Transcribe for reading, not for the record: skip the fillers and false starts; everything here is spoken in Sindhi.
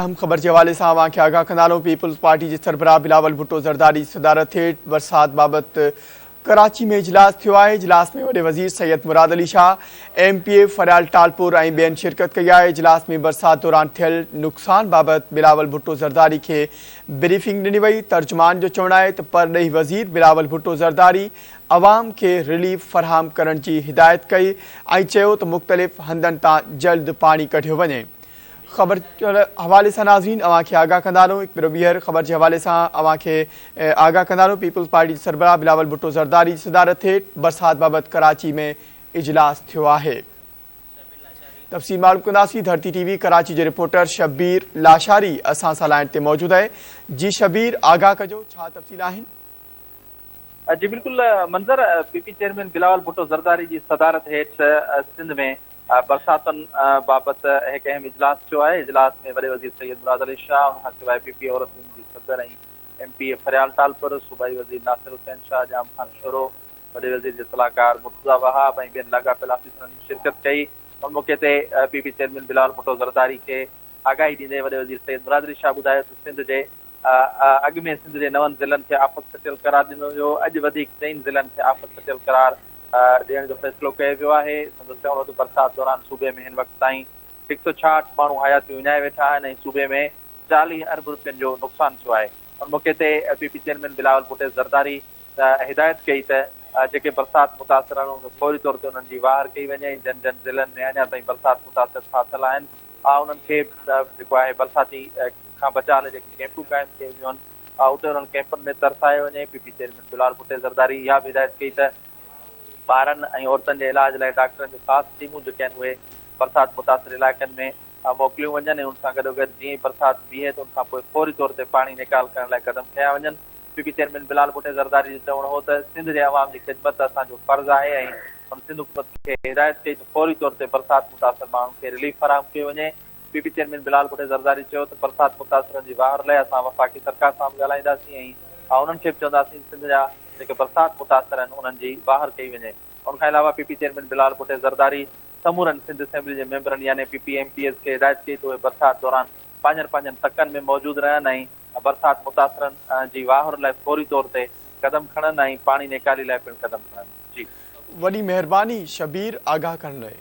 اهم خبر جي حوالي سان اوهان کي آگاهه ڪندا هلون پيپلز پارٽي جي سربراهه بلاول ڀٽو زرداري جي صدارت هيٺ برسات بابت ڪراچي ۾ اجلاس ٿيو آهي اجلاس ۾ وڏي وزير Syed Murad Ali Shah, M P A Faryal Talpur ۽ ٻين شرڪت ڪئي آهي اجلاس ۾ برسات دوران ٿيل نقصان بابت بلاول ڀٽو زرداري کي بريفنگ ڏني وئي ترجمان جو چوڻ آهي ته پرڏيهي وزير بلاول ڀٽو زرداري عوام کي رليف فراهم ڪرڻ جي هدايت ڪئي ۽ چيو ته مختلف هنڌن تان جلد پاڻي ڪڍيو وڃي. خبر حوالي سان ناظرين اوهان کي آگاهه ڪندا هلون هڪ ڀيرو ٻيهر خبر جي حوالي سان اوهان کي آگاهه ڪندا هلون پيپلز پارٽي جي سربراهه بلاول ڀٽو زرداري جي صدارت هيٺ برسات بابت ڪراچي ۾ اجلاس ٿيو آهي تفصيل معلوم ڪنداسين ڌرتي ٽي وي ڪراچي جو رپورٽر شبير لاشاري اسان سان لائن تي موجود آهي جي شبير آگاهه ڪجو ڇا تفصيل آهن. جي بلڪل منظر P P chairman Bilawal Bhutto Zardari جي صدارت هيٺ سنڌ ۾ برساتن بابت هڪ اهم اجلاس ٿيو آهي، اجلاس ۾ وڏي وزير سيد مراد علي شاهه، ان کان سواء پي پي عورت ونگ جي صدر ۽ ايم پي اي فريال ٽالپر، صوبائي وزير ناصر حسين شاهه، ڄام خان شورو، وڏي وزير جي صلاحڪار مرتضيٰ وهاب ۽ ٻين لاڳاپيل آفيسرن شرڪت ڪئي. ان موقعي تي P P chairman Bilawal Bhutto Zardari کي آگاهي ڏيندي وڏي وزير سيد مراد علي شاهه ٻڌايو ته سنڌ جي اڳ ۾ سنڌ جي نون ضلعن کي آفت سٽيل قرار ڏنو ويو، اڄ وڌيڪ چئن ضلعن کي آفت سٽيل قرار ڏيڻ جو فيصلو ڪيو ويو آهي. سندس چوڻ هو ته برسات دوران صوبي ۾ هن وقت تائين هڪ سئو ڇاهٺ ماڻهو حياتيون وڃائي ويٺا آهن ۽ صوبي ۾ 40 ارب رپين جو نقصان ٿيو آهي. ان موقعي تي P P chairman Bilawal Bhutto Zardari هدايت ڪئي ته جيڪي برسات متاثر آهن انهن کي فوري طور تي انهن جي واهر ڪئي وڃي ۽ جن جن ضلعن ۾ اڃا تائين برسات متاثر ڦاٿل آهن انهن کي جيڪو آهي برساتي کان بچاء لاء جيڪي ڪئمپون قائم ڪيون ويون آهن اتي انهن ڪئمپن ۾ ترسايو وڃي. P P chairman Bilawal Bhutto Zardari اها به هدايت ڪئي ته ٻارن ۽ عورتن جي علاج لاء ڊاڪٽرن جون خاص ٽيمون جيڪي آهن اهي برسات متاثر علائقن ۾ موڪليون وڃن ۽ ان سان گڏوگڏ جيئن ئي برسات بيهي ته ان کان پوء فوري طور تي پاڻي نيڪال ڪرڻ لاء قدم کنيا وڃن. P P chairman Bilawal Bhutto Zardari جو چوڻ هو ته سنڌ جي عوام جي خدمت اسان جو فرض آهي ۽ هن سنڌ حڪومت کي هدايت ڪئي ته فوري طور تي برسات متاثر ماڻهن کي رليف فراهم ڪيو وڃي. P P chairman Bilawal Bhutto Zardari چيو ته برسات متاثرن جي واهر لاء اسان وفاقي سرڪار سان به ڳالهائينداسين ۽ انهن کي به چونداسين سنڌ جا جيڪي برسات متاثر آهن انهن جي واهر ڪئي وڃي. ان کان علاوه P P chairman Bilawal Bhutto Zardari سمورن سنڌ اسيمبلي جي ميمبرن يعني P P M P As کي هدايت ڪئي ته اهي برسات دوران پنهنجن پنهنجن تڪن ۾ موجود رهن ۽ برسات متاثرن جي واهر لاء فوري طور تي قدم کڻن ۽ پاڻي نيڪالي لاء پڻ قدم کڻن. جي. وڏي مهرباني شبير آگاهه ڪرڻ لاء.